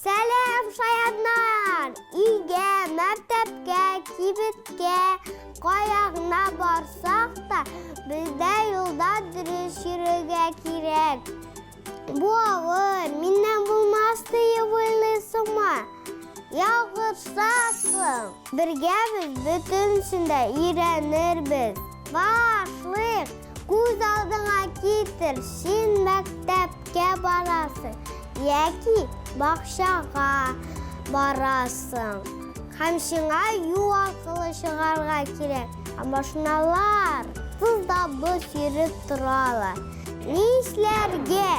Сәлам, шаяннар! Өйгә, мәктәпкә, кибеткә, кая гына барсак та, бездә юлда дөрес йөрергә кирәк. Бу авыр, миннән булмас диеп уйлыйсыңмы? Ялгышасың! Бергә без бөтенесен дә өйрәнербез. Башлыйк! Күз алдыңа китер, син мәктәпкә барасың яки бакчага барасың. Һәм сиңа юл аркылы чыгарга кирәк. Ә машиналар тыз да быз йөреп торалар. Нишләргә?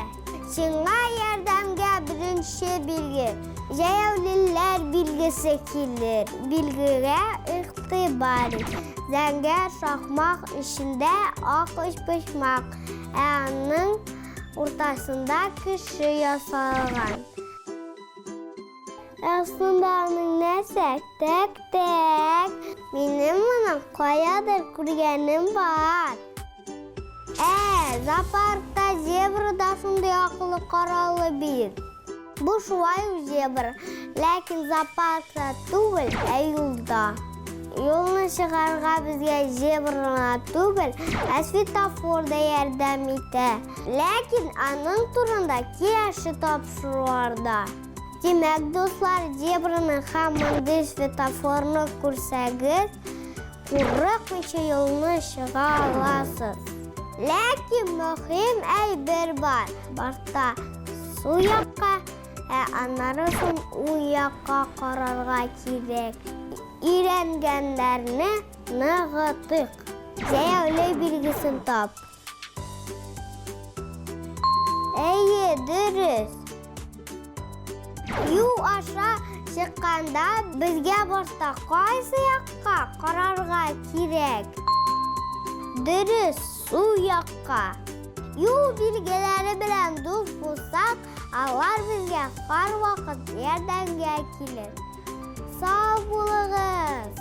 Сиңа ярдәмгә беренче билге, җәяүлеләр билгесе килер. Билгегә игътибар ит. Зәңгәр шакмак эчендә ак өчпочмак, ә аның уртасында кеше ясалган. Ә астында аның нәрсә? Тәк, тәк. Минем моны каядыр күргәнем бар. Ә, зоопаркта зебра да шундый акыллы каралы бит. Бу шулай ук зебра, ләкин зоопаркта түгел, ә юлда. Юлны чыгарга безгә зебра гына түгел, ә светофор да ярдәм итә. Ләкин аның турында киләсе тапшыруларда. Димәк, дуслар, зебраны һәм мондый светофорны күрсәгез, курыкмыйча юлны чыга аласыз. Ләкин мөһим әйбер бар. Башта сул якка, ә аннары соң уң якка карарга кирәк. Өйрәнгәннәрне ныгытыйк. Җәяүле билгесен тап. Әйе, дөрес. Юл аша чыкканда безгә башта кайсы якка карарга кирәк? Дөрес, сул якка. Юл билгеләре белән дус булсак, алар безгә һәрвакыт ярдәмгә килер. Сау булыгыз!